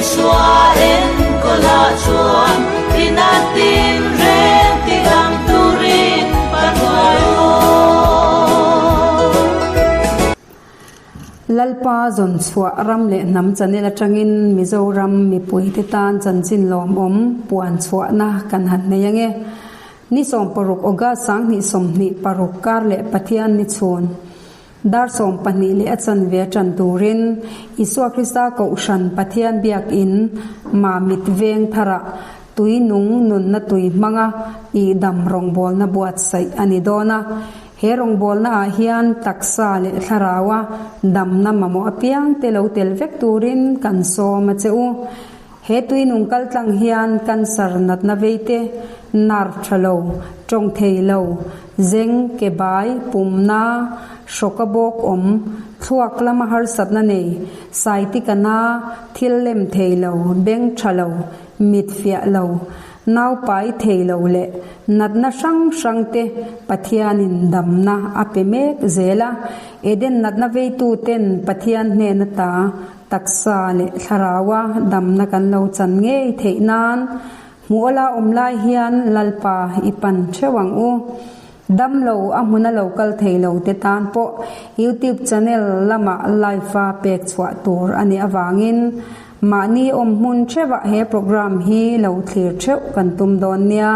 Isua enkawlah chuan ina tinreng tilang turin kan hruai aw. Lalpa zawn chhuah ram leh hnam channel atangin Mizoram mipuite tan chanchin lawmawm puan chhuahna kan han nei ange. Ni 16 August 2026 kar leh Pathian ni chhun. Dar 12 leh a chanve a tan turin Isua Krista Kohhran Pathian Biakin Mamit veng tharah tui nung nunna tui hmanga ihdam rawngbawlna buatsaih a ni dawn a. He rawngbawlna ah hian taksa leh thlaraua damna mamawh apiang te lo tel vek turin kan sawm a che u. He tui nung kal tlang hian cancer natna vei te, nerve tha lo, tawng thei lo, zeng, ke bai, pumna, hrawka bawk awm, thluak lama harsatna nei, saitikana, thil lem thei lo, beng tha lo, mit fiah lo, nau pai thei lo leh natna hrang hrang te Pathianin damna a pe mek zel a. Eden natna veitu ten Pathian hnen ata Taksa leh thlaraua damna kan lo chan ngei theih nan hmuhawla awm lai hian Lalpa i pan theuh ang u. Damlo a hmuna lo kal thei lo te tan pawh YouTube channel lamah live a pek chhuah tur a nih avangin mahni awm hmun theuhah he program hi lo thlir theuh kan tum dawn nia.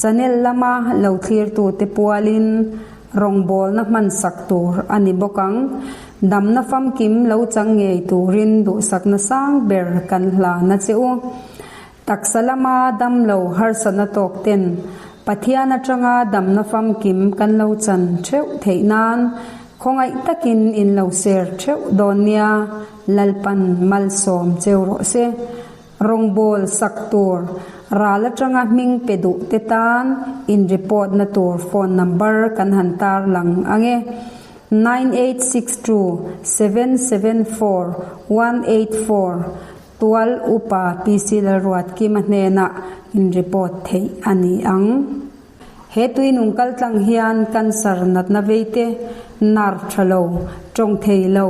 Channel lama lo thlirtute pualin Rawngbawlna hmansak tur a ni bawk ang. Damna famkim lo chang ngei turin duhsakna sang ber kan hlan a che u. Taksa lama damlo harsatna tawk ten Pathian atanga damna famkim kan lo chan theuh theih nan khawngaih takin in lo ser theuh dawn nia, Lalpan malsawm cheu rawh se. Rawngbâwl sak tur, ral aṭanga hming pe duh te tan in report na tur phone number kan han tar lang ang e, 9862774184, Tual Upa PC Lalruatkima hnenah in report theih a ni ang. He tui nung kal tlang hian cancer natna vei te, nerve tha lo, tawng thei lo,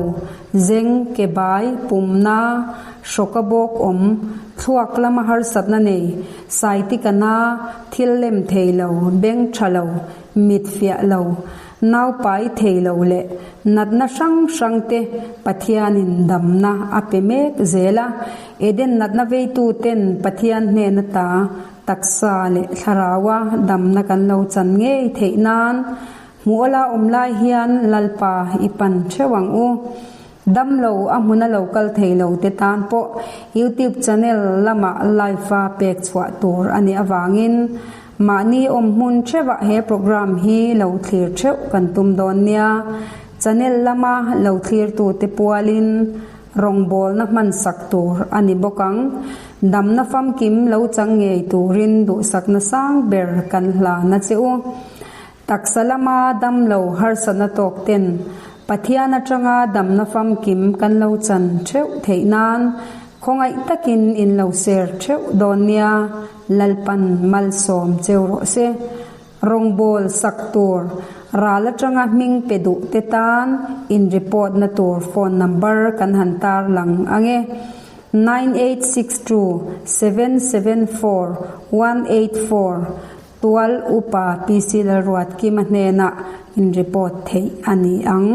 zeng, ke bai, pumna, hrawka bawk awm, thluak lama harsatna nei, saitikana, thil lem thei lo, beng tha lo, mit fiah lo, nau pai thei lo leh natna hrang hrang te Pathianin damna a pe mek zel a. Eden natna veitu ten Pathian hnen ata Taksa leh thlaraua damna kan lo chan ngei theih nan hmuhawla awm lai hian Lalpa i pan theuh ang u. Damlo a hmuna lo kal thei lo te tan pawh YouTube channel lamah live a pek chhuah tur a nih avangin mahni awm hmun theuhah he program hi lo thlir theuh kan tum dawn nia. Channel lama lo thlirtute pualin Rawngbawlna hmansak tur a ni bawk ang. Damna famkim lo chang ngei turin duhsakna sang ber kan hlan a che u. Taksa lama damlo harsatna tawk ten Pathian atanga damna famkim kan lo chan theuh theih nan khawngaih takin in lo ser theuh dawn nia, Lalpan malsawm cheu rawh se. Rawngbâwl sak tur, ral aṭanga hming pe duh te tan in report na tur phone number kan han tar lang ang e, 9862774184, Tual Upa PC Lalruatkima hnenah in report theih a ni ang.